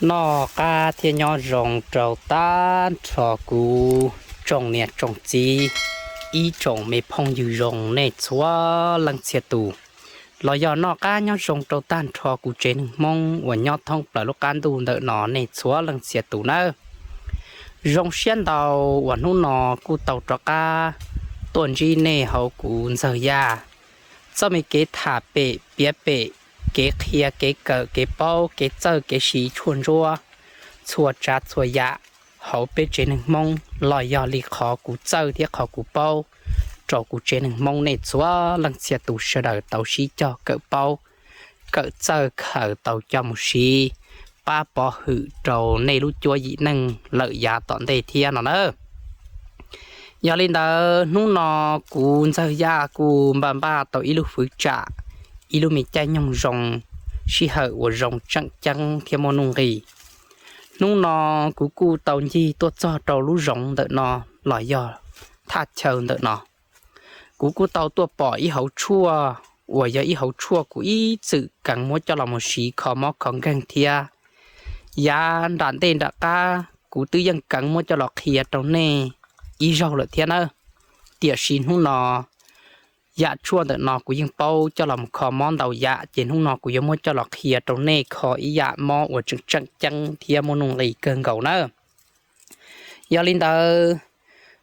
Noj qab thiab nyob zoo rau tag nrho kuv tsoom niam tsoom txiv, ib tsoom me phooj ywg zoo nej txhua leej txhia tus, los yog noj qab nyob zoo rau tag nrho kuv tsev neeg Hmoob uas nyob thoob plaws lub qab ntuj ntawm no nej txhua leej txhia tus nawb. Zoo siab ntau uas hnub no kuj tau rov qab tuaj ntsib nej hauv kuv Ntxawg Yaj txoj me kev tham pem piav pem, kev qhia kev kawm kev paub kev txawj kev siv tshuaj ntsuab, txhua tsav txhua yam hauv peb tsev neeg Hmoob los yog li qhov kuv txawj thiab qhov kuv paub rau kuv tsev neeg Hmoob nej txhua leej txhia tus sawv daws tau sib cog kawm paub, kawm txawj khaws tau coj mus siv pab pov hwm rau nej lub cuab yim neej lawm yav tom ntej thiab no na. Yog li ntawd hnub no kuv Ntxawg Yaj kuj npaj npaj tau ib lub fwv tsam, ib lub me caij nyoog zoo, sij hawm uas zoo tseem ceeb thiab muaj nuj nqis. Hnub no kuv kuj tau ncig tuaj txog rau lub zoov ntawm no los yog thaj chaw ntawm no. Kuv kuj tau tuaj pom ib hauv tshuaj uas yog ib hauv tshuaj kuv ib txwm keev muab coj los mus siv kho mob kho nkeeg thiab. Yav nram ntej nram qab kuv twb yeej keev muab coj los qhia rau nej ib zaug lawm thiab nawb. Tiam sis hnub no yam tshuaj ntawm no kuv yeej paub coj los mus kho mob ntau yam, ces hnub no kuv yuav muab coj los qhia rau nej kho ib yam mob uas tseem tseem ceeb thiab muaj nuj nqis kawg nkaus nawb. Yog li ntawd,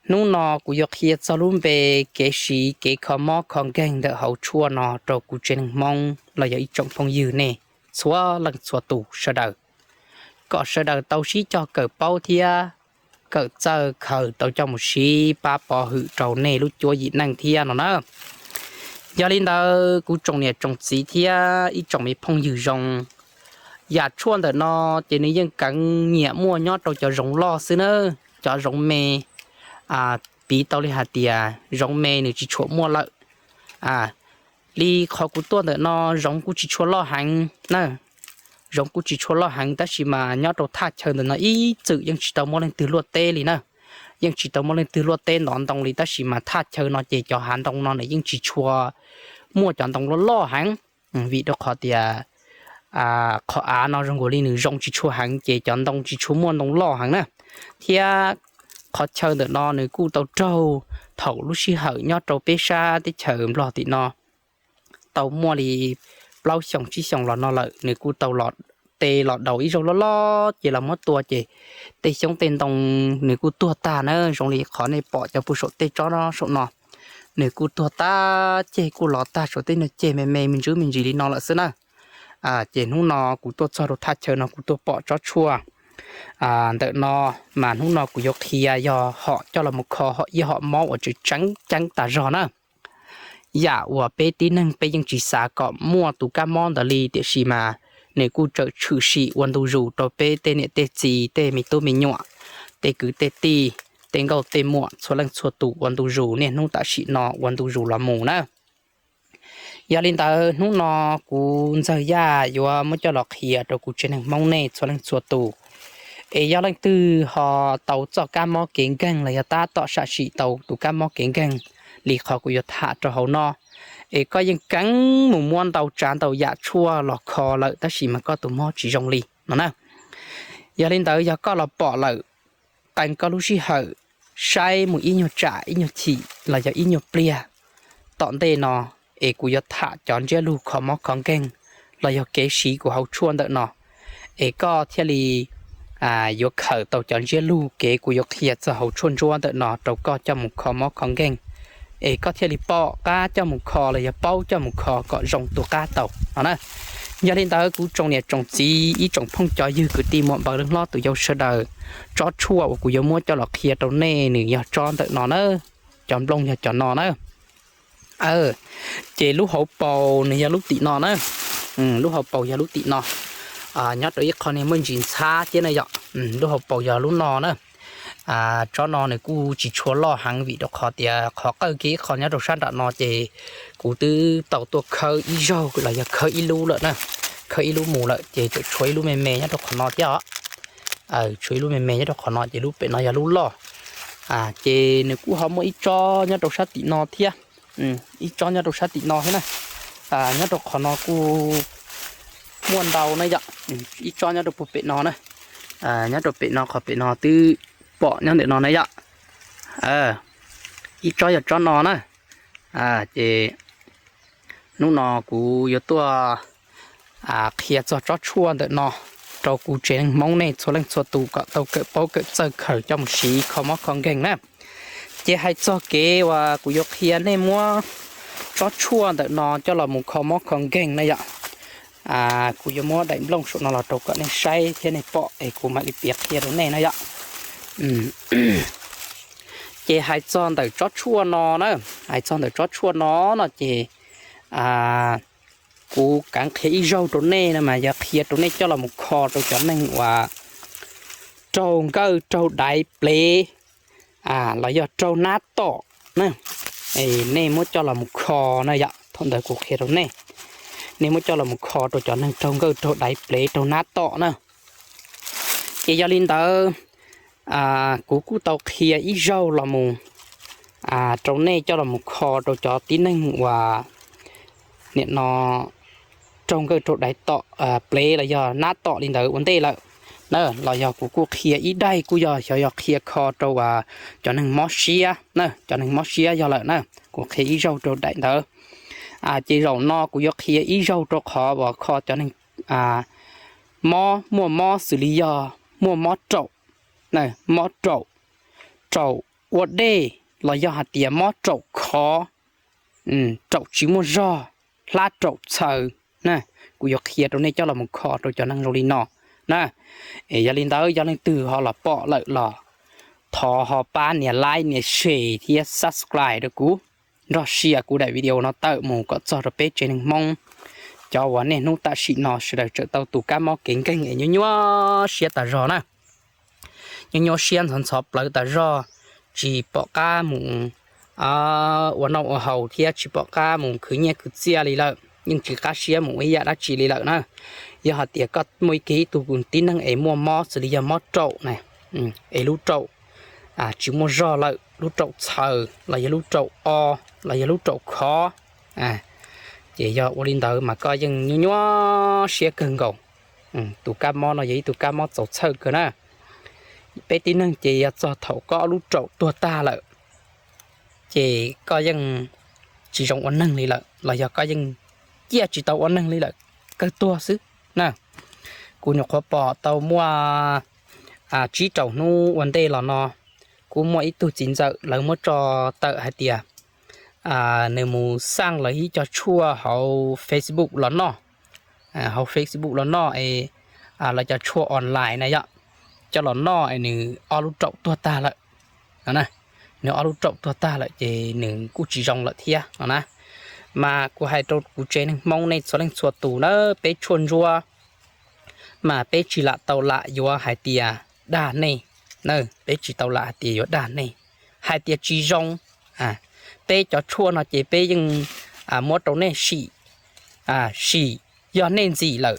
hnub no kuv yuav qhia txog lub npe kev siv kev kho mob kho nkeeg ntawm hauv tshuaj no rau kuv tsev neeg Hmoob los yog ib tsoom phooj ywg nej txhua leej txhua tus sawv daws, kom sawv daws tau sib cog kawm paub thiab kawm txawj khaws tau coj mus siv pab pov hwm rau nej lub cuab yim neej thiab no na. Yog li ntawd kuv tsoom niam tsoom txiv thiab ib tsoom me phooj ywg zoo, yam tshuaj ntawm no ces nws yeej keev nyiam muaj nyob rau cov zoov loj xwb na, cov zoov me, piv tau li hais tias zoov me nws tsis tshua muaj lawm. Li qhov kuv tuaj ntawm no zoov kuj tsis tshua loj heev na, zoov kuj tsis tshua loj heev tab sis mas nyob rau thaj chaw ntawm no ib txwm yeej tsis tau muaj leej twg luaj teb li na, yeej tsis tau muaj leej twg luaj teb ntov ntoo li tab sis mas thaj chaw no ces cov hav ntoo no nws yeej tsis tshua muaj cov ntoo loj loj heev, vim rau qhov tias qhov av no zoo nkaus li nws zoo tsis tshua heev ces cov ntoo tsis tshua muaj ntoo loj heev na, thiab qhov chaw ntawm no nws kuj tau raug thaum lub sij hawm nyob rau peb sab teb chaws Nplog tim no tau muaj li plaub xyoos tsib xyoos los no lawm nws kuj tau los, tej los daus ib zaug loj loj ces los muab tua ces tej xyoob tej ntoo nws kuj tuag tag na, zoo li qhov nej pom cov puag saum tej tsob saum no, nws kuj tuag tag ceg kuj los tag saum tej no ceg me me me ntsis me ntsis li no lawm xwb na. Ces hnub no kuv tuaj txog rau thaj chaw no kuv tuaj pom tsob tshuaj ntawm no, mas hnub no kuv yuav qhia yog hom coj los mus kho ib hom mob uas tseem ceeb tas zog na. Yam uas peb tib neeg peb yeej tsis xav kom muaj tus kab mob ntawd li tiam sis mas nws kuj tseem tshwm sim ua ntu zus rau peb tej niam tej txiv tej me tub me nyuam, tej kwv tej tij, tej nkauj tej muam txhua leej txhua tus ua ntu zus niaj hnub tam sim no ua ntu zus los mus na. Yog li ntawd hnub no kuv Ntxawg Yaj yuav muab coj los qhia rau kuv tsev neeg Hmoob nej txhua leej txhua tus, es yog leej twg ho tau txoj kab mob kev nkeeg los yog tab tom sam sim tau tus kab mob kev nkeeg li qhov kuv yuav tham rau hauv no, es koj yeej keev mus muab ntau tsav ntau yam tshuaj los kho lawm tab sis mas koj tus mob tsis zoo li no na. Yog li ntawd yog koj los pom lawm, qee koj lub sij hawm saib mus ib nyuag tsam ib nyuag chim los yog ib nyuag pliag tom ntej no, es kuv yuav tham cov ntsiab lug kho mob kho nkeeg los yog kev siv kuv hauv tshuaj ntawm no, es koj thiaj li yuav khaws tau cov ntsiab lug kev kuv yuav qhia txog hauv tshuaj ntsuab ntawm no rau koj coj mus kho mob kho nkeeg, es koj thiaj li pom qab coj mus kho los yog paub coj mus kho kom zoo tu qab tau no na. Yog li ntawd kuv tsoom niam tsoom txiv ib tsoom phooj cov ywg kwv tij muam npawg leej hlob tus yau sawv daws, tsob tshuaj uas kuv yuav muab coj los qhia rau nej nws yog tsob ntawm no na, cov nplooj yog cov no na. Ces lub hauv paus nws yog lub tim no na, lub hauv paus yog lub tim no, nyob rau ib qho niag muaj ntsis ntxhab thiab na yom, lub hauv paus yog lub no na. Tsob no nws kuj tsis tshua loj heev vim rau qhov tias qhov qawj kiag ib qho nyob rau sab nram no ces kuv twb tau tuaj khawb ib zaug los yog khawb ib lub lawm na, khawb ib lub mus lawm ces tseem tshuav ib lub me me nyob rau qhov no thiab os. Tshuav ib lub me me nyob rau qhov no ces lub pem no yog lub loj. Ces nws kuj ho muaj ib tsob nyob rau sab tim no thiab, ib tsob nyob rau sab tim no thiab na. Nyob rau qhov no kuj muaj ntau na yom, ib tsob nyob rau puag pem no na. Nyob rau pem no, qhov pem no twb pom nyob ntawm no na yom. Ib tsob yog tsob no na. Ces hnub no kuv yuav tuaj qhia txog tsob tshuaj ntawm no rau kuv tsev neeg Hmoob nej txhua leej txhua tus kom tau kawm paub kawm txawj khaws coj mus siv kho mob kho nkeeg na. Ces hais txog kev uas kuv yuav qhia nej muab tsob tshuaj ntawm no coj los mus kho mob kho nkeeg na yom. Kuv yuav muab daim nplooj saum no los rau kom nej saib thiab nej pom es kuv mam li piav qhia rau nej na yom. Ces hais txog ntawm tsob tshuaj no na, hais txog ntawm tsob tshuaj no no ces kuv kav qhia ib zaug rau nej no mas yog qhia rau nej coj los mus kho rau cov neeg uas raug nkawj raug daiv plev los yog raug nab tom na. Nej muab coj los mus kho na yom, thaum ntawd kuv qhia rau nej, nej muab coj los mus kho rau cov neeg raug nkawj raug daiv plev raug nab tom na. Ces yog li ntawd, kuv kuj tau qhia ib zaug los mus rau nej coj los mus kho rau cov tib neeg uas nim no raug nkawj raug daiv tom plev los yog nab tom li ntawd ua ntej lawm na. Los yog kuv kuj qhia ib daig kuj yog xyov yog qhia kho rau cov neeg mob siab na, cov neeg mob siab yog lawm na. Kuv qhia ib zaug rau daim ntawd. Ces zaum no kuv yuav qhia ib zaug rau qhov uas kho cov neeg mob, muaj mob xws li yog muaj mob raum, mob raum, raum ua dej, los yog hais tias mob raum khov, raum tsis muaj zog, hlab raum txhaws na. Kuv yuav qhia rau nej coj los mus kho rau cov neeg zoo li no na. Es yog li ntawd yog leej twg ho los pom lawm los thov ho pab nias like nias share thiab subscribe rau kuv, nrog share kuv daim video no tawm mus kom txog rau peb tsev neeg Hmoob, cov uas niaj hnub tam sim no sawv daws tseem tau tus kab mob kev nkeeg es nyuaj nyuaj siab tas zog na. Nyuaj nyuaj siab ntxhov ntxhov plawv tas zog, tsis pom qab mus ua noj ua haus thiab tsis pom qab mus khwv nyiaj khwv txiaj li lawm, yeej tsis qab siab mus ua ib yam dab tsi li lawm na. Yog hais tias koj muaj ib ke ib tug tib neeg es muaj mob xws li yog mob raum na, es lub raum tsis muaj zog lawm, lub raum txhaws los yog lub raum o los yog lub raum khov, ces yog ua li ntawd mas koj yeej nyuaj nyuaj siab kawg nkaus. Tus kab mob no yog ib tug kab mob txaus txhawj kawg na. Peb tib neeg ces yog txog thaum koj lub raum tuag tag lawm, ces koj yeej tsis zoo ua neeg li lawm los yog koj yeej ciaj tsis tau ua neeg li lawm, kawg tuag xwb na. Kuv nyuam qhuav pom tau muaj tsib rau hnub ua ntej los no, kuj muaj ib tug txiv ntxawm lawv muab tso tawm hais tias nws mus xaj lawv ib co tshuaj hauv Facebook los noj, hauv Facebook los noj es lawv cov tshuaj online na yom, coj los noj es nws ob lub raum tuag tag lawm no na. Nws ob lub raum tuag tag lawm ces nws kuj tsis zoo lawm thiab no na. Mas kuv hais rau kuv tsev neeg Hmoob nej txhua leej txhua tus na, peb tshuaj ntsuab mas peb tsis lam tau lam yuav hais tias dag nej, peb tsis tau lam hais tias yuav dag nej, hais tias tsis zoo. Peb cov tshuaj no ces peb yeej muab rau nej sim, sim, yog nej ntxim lawm,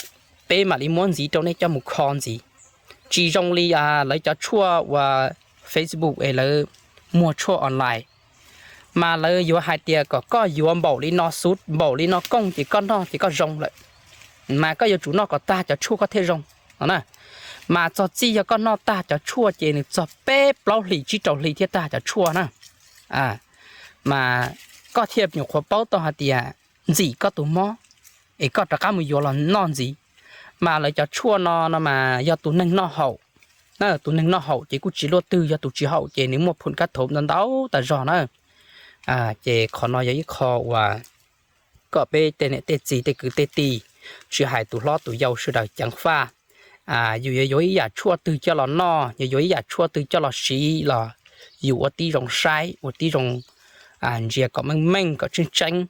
peb mam li muab ntxiv rau nej coj mus kho ntxiv. Tsis zoo li lawv cov tshuaj uas Facebook es lawv muag tshuaj online, mas lawv yuav hais tias kom koj yuav npaum li no xub npaum li no kooj ces koj noj ces koj zoo lawm. Mas koj yuav tsum noj kom tag cov tshuaj koj thiaj zoo no na. Mas txog txij yog koj noj tag cov tshuaj ces nws txog peb plaub hlis tsib rau hli thiaj tag cov tshuaj na. Mas koj thiaj nyuam qhuav paub tau hais tias ntxim koj tus mob es koj rov qab mus yuav los noj ntxiv. Mas lawv cov tshuaj no no mas yog tus neeg noj haum na, tus neeg noj haum ces kuj tsis luaj twg, yog tus tsis haum ces nws muaj phum kab thov ntau ntau tas zog na. Ces qhov no yog ib qho uas kom peb tej niam tej txiv tej kwv tej tij, tsis hais tus hlob tus yau sawv daws ceev faj. Yus yuav yuav ib yam tshuaj twg coj los noj, yuav yuav ib yam tshuaj twg coj los siv los yus ua tib zoo saib, ua tib zoo ntsia kom meej meej kom tseeb tseeb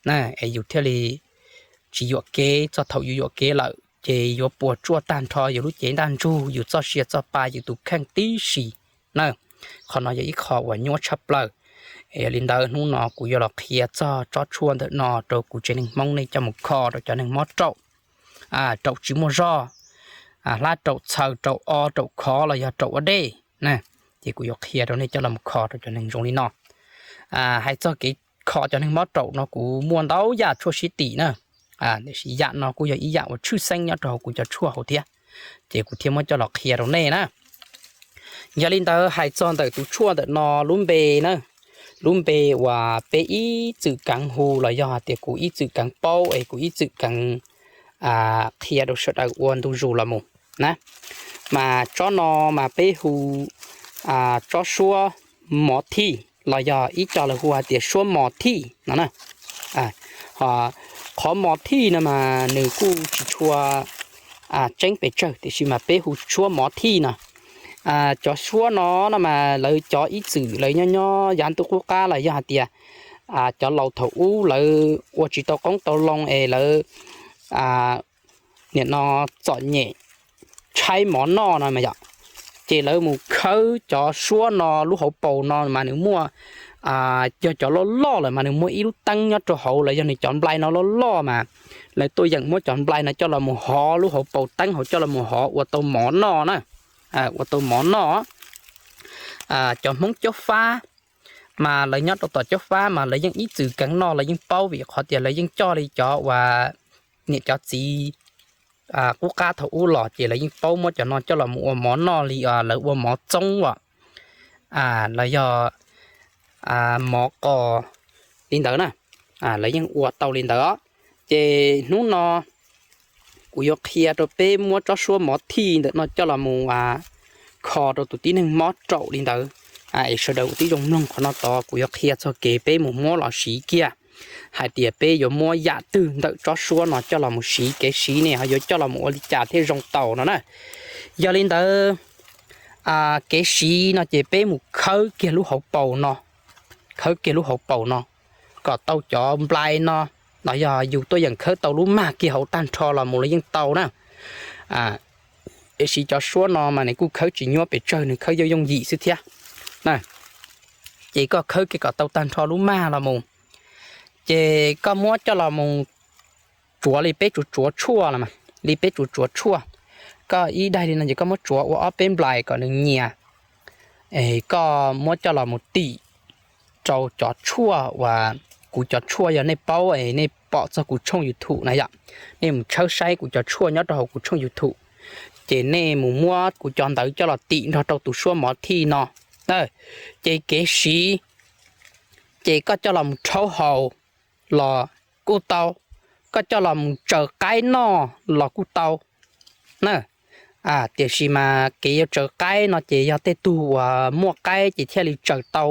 na, es yus thiaj li tsis yuam kev. Txog thaum yus yuam kev lawm ces yuav puas tsuaj tag nrho yus lub cev ntaj ntsug, yus txoj sia txoj pa, yus tus kheej tib si na. Qhov no yog ib qho uas nyuaj tshaj plaws. Yog li ntawd hnub no kuv yuav los qhia txog tsob tshuaj ntawm no rau kuv tsev neeg Hmoob nej coj mus kho rau cov neeg mob raum, raum tsis muaj zog, hlab raum txhaws, raum o, raum khov los yog raum ua dej na. Ces kuv yuav qhia rau nej coj los mus kho rau cov neeg zoo li no. Hais txog kev kho cov neeg mob raum no kuv muaj ntau yam tshuaj sib tim na, tiam sis yam no kuj yog ib yam uas tshwj xeeb nyob rau hauv kuv cov tshuaj hauv thiab. ces kuv thiaj muab coj los qhia rau nej na. Yog li ntawd hais txog ntawm tus tshuaj ntawm no lub npe na, lub npe uas peb ib txwm keev hu los yog hais tias kuv ib txwm keev paub es kuv ib txwm keev qhia rau sawv daws ua ntu zus los mus na, mas tsob no mas peb hu tsob suab mov thij los yog ib co lawv hu hais tias suab mos thij no na. Qhov mos thij no mas nws kuj tsis tshua tseeb pes tsawg tiam sis mas peb hu suab mov thij no. Cov suab no no mas lawv cov ib txwm lawv nyob nyob yav ntuj qub qab los yog hais tias cov laus thaum ub lawv ua tsis tau qoob tau loo es lawv nim no txom nyem tshaib mov noj no mas yom, ces lawv mus khawb cov suab no lub hauv paus no mas nws muaj, yog cov loj loj lawm mas nws muaj ib lub teeb nyob rau hauv los yog nws cov nplai no loj loj mas lawv tuaj yeem muab cov nplai no coj los mus hov lub hauv paus teeb hauv coj los mus hov ua tau mov noj na, ua tau mov noj. Cov Hmoob Cob Fab mas lawv nyob rau tom Cob Fab mas lawv yeej ib txwm keev noj lawv yeej paub vim qhov tias lawv yeej coj li cov uas niam cov txiv qub qab thaum ub los ces lawv yeej paub muab cov no coj los mus ua mov noj li lawv ua mov txoob as, los yog mov qos li ntawd na, lawv yeej ua tau li ntawd. Ces hnub no kuv yuav qhia rau peb muab tsob suab mov thij ntawm no coj los mus kho rau tus tib neeg mob raum li ntawd. Es sawv daws ua tib zoo mloog qhov no tod kuv yuav qhia txog kev peb mus muab los siv kiag, hais tias peb yuav muab yam twg ntawm tsob suab no coj los mus siv, kev siv ne ho yuav coj los mus ua li cas thiaj zoo tau no na. Yog li ntawd kev siv no ces peb mus khawb kiag lub hauv paus no, khawb kiag lub hauv paus no kom tau cov nplai no, los yog yus tuaj yeem khawb tau lub mag kiag hauv tag nrho los mus los yeej tau na. Tiam sis cov suab no mas nws kuj khawb tsis nyuaj pes tsawg, nws khawb yooj yooj yim xwb thiab. Ces koj khawb kiag kom tau tag nrho lub mag los mus, ces koj muab coj los mus tsuav li peb tsuav tsuav tshuaj los mas, li peb tsuav tsuav tshuaj. Koj ib daig li no ces koj muab tsuav ua ob peb nplais kom nws nyias, koj muab coj los mus tim rau cov tshuaj uas kuv cov tshuaj yog nej paub es nej pom txog kuv tshooj YouTube na yom, nej mus tshawb saib kuv cov tshuaj nyob rau hauv kuv tshooj YouTube, ces nej mus muab kuv cov ntawd coj los tim nrog rau tus suab mov thij no. Ces kev siv, ces koj coj los mus rhaub haus los kuj tau, koj coj los mus tsaws qaib noj los kuj tau na. Tiam sis mas kev yuav tsaws qaib no ces yog tej tug uas muaj qaib ces thiaj li tsaws tau.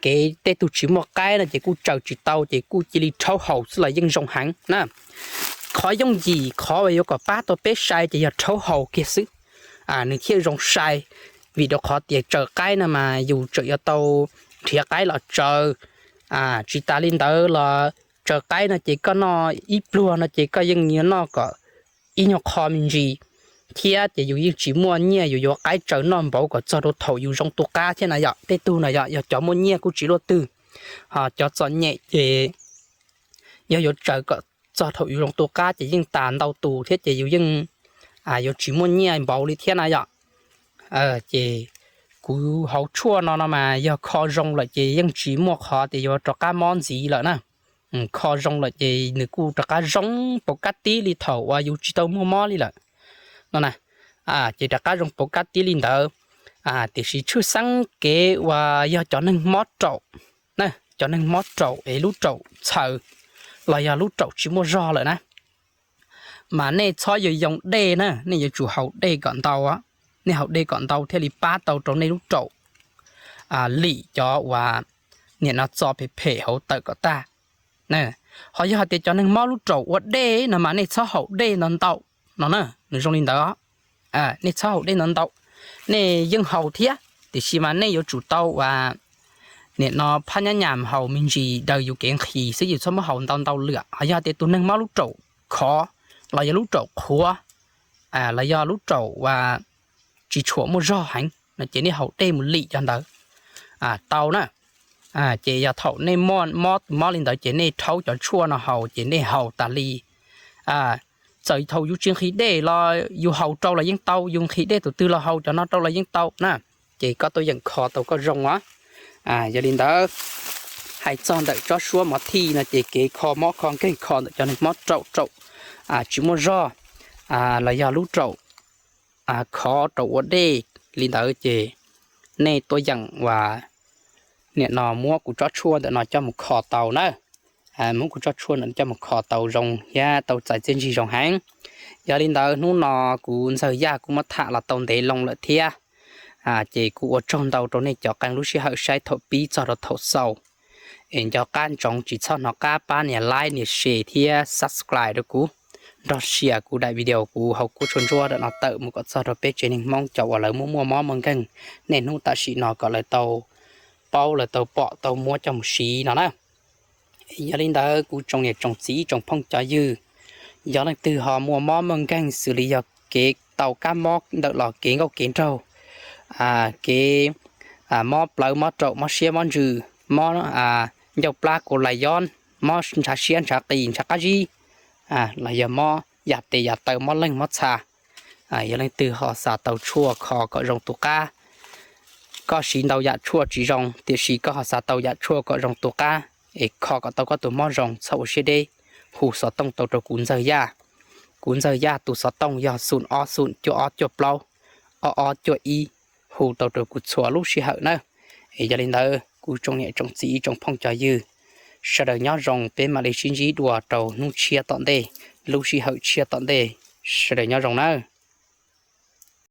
Kev tej tug tsis muaj qaib no ces kuj tsaws tsis tau ces kuj cia li rhaub haus xwb los yeej zoo heev na. Qhov yooj yim qhov uas yuav kom pab tau peb sai ces yog rhaub haus kiag xwb, nws thiaj zoo sai. Vim rau qhov tias tsaws qaib no mas yus tseem yuav tau nrhiav qaib los tsaws. Tsis tas li ntawd los tsaws qaib no ces koj noj ib pluag no ces koj yeej yuav noj kom ib nyuag qho me ntsis thiab ces yus yeej tsis muaj nyiaj yus yuav qaib tsaws noj npaum kom txog rau thaum yus zoo tu qab thiab na yom. Tej tug na yom, yog cov muaj nyiaj kuj tsis luaj twg, ho cov txom nyem ces yog yuav tsaws kom txog thaum yus zoo tu qab ces yeej tas ntau tus thiab ces yus yeej yuav tsis muaj nyiaj npaum li thiab na yom. Ces kuv hauv tshuaj no no mas yog kho zoo lawm ces yeej tsis muaj qhov tias yuav rov qab mob ntxiv lawm na. Kho zoo lawm ces nws kuj rov qab zoo pauv kab tib li thaum uas yus tsis tau muaj mob li lawm no na. Ces rov qab zoo pauv kab tib li ntawd. Tiam sis tshwj xeeb kev uas yog cov neeg mob raum, cov neeg mob raum es lub raum txhaws los yog lub raum tsis muaj zog lawm na, mas nej txhob yoo yoo dej na, nej yuav tsum haus dej kom ntau. Nej haus dej kom ntau thiaj li pab tau rau nej lub raum lim cov uas nim no txo phem phem hauv tawm kom tag. Ho yog hais tias cov neeg mob lub raum ua dej no mas nej txhob haus dej ntau ntau no na, nws zoo li ntawd. Nej txhob haus dej ntau ntau, nej yeej haus thiab tiam sis mas nej yuav tsum tau uas nim no phab nyab nyam haus me ntsis daws yus kev nqhis xwb, yus txhob muab haus ntau ntau lawm. Ho yog tias tus neeg mob lub raum khov los yog lub raum qhuav los yog lub raum uas tsis tshua muaj zog heev no ces nej haus dej mus lim cov ntawd tau na. Ces yog thaum nej mob mob li ntawd ces nej rhaub cov tshuaj no haus ces nej haus tas li. Txawm thaum yus tsis nqhis dej los yus haus rau los yeej tau, yus nqhis dej tus twg los haus cov no rau los yeej tau na. Ces koj tuaj yeem kho tau koj zoo os. Yog li ntawd, hais txog ntawm tsob suab mov thij no ces kev kho mob kho nkeeg kho ntawm cov neeg mob raum raum tsis muaj zog, los yog lub raum khov rau ua dej li ntawd ces nej tuaj yeem uas nim no muab kuv tsob tshuaj ntawm no coj mus kho tau na. Muab kuv tsob tshuaj ntawm no coj mus kho tau zoo thiab tau txais txiaj ntsig zoo heev. Yog li ntawd hnub no kuv Ntxawg Yaj kuj muab tham los tau ntev loo lawm thiab, ces kuv ua tsaug ntau rau nej cov qee lub sij hawm saib thaum pib txog rau thaum xaus. Es nco qab ntsoov tsis txhob hnov qab pab nias like nias share thiab subscribe rau kuv, nrog share kuv daim video kuv hauv kuab tshuaj ntsuab ntawm no tawm mus kom txog rau peb tsev neeg Hmoob cov uas lawv muaj muaj mob muaj nkeeg, niaj hnub tam sim no kom lawv tau paub lawv tau pom tau muab coj mus siv no na. Yog li ntawd kuv tsoom niam tsoom txiv tsoom phooj cov ywg, yog leej twg ho muaj mob muaj nkeeg xws li yog kev tau kab mob ntawm los kev nkauj kev nraug, kev mob plawv mob raum mob siab mob ntsws, mob ncauj plab kaus lais yob, mob ntshav siab ntshav qis ntshav qab zib, los yog mob yam tes yam taw mob leeg mob txha, yog leej twg ho xav tau tshuaj kho kom zoo tus qab, koj siv ntau yam tshuaj tsis zoo tiam sis koj ho xav tau yam tshuaj kom zoo tus qab es kho kom tau koj tus mob zoo txhob ua siab deb, hu xov tooj tau rau kuv Ntxawg Yaj. Kuv Ntxawg Yaj tus xov tooj yog xoom ob xoom cuaj ob cuaj plaub ob ob cuaj ib, hu tau rau kuv txhua lub sij hawm nawb. Es yog li ntawd kuv tsoom niam tsoom txiv tsoom phooj cov ywg, sawv daws nyob zoo, peb mam li sib ntsib dua rau hnub tshiab tom ntej, lub sij hawm tshiab tom ntej. Sawv daws nyob zoo nawb.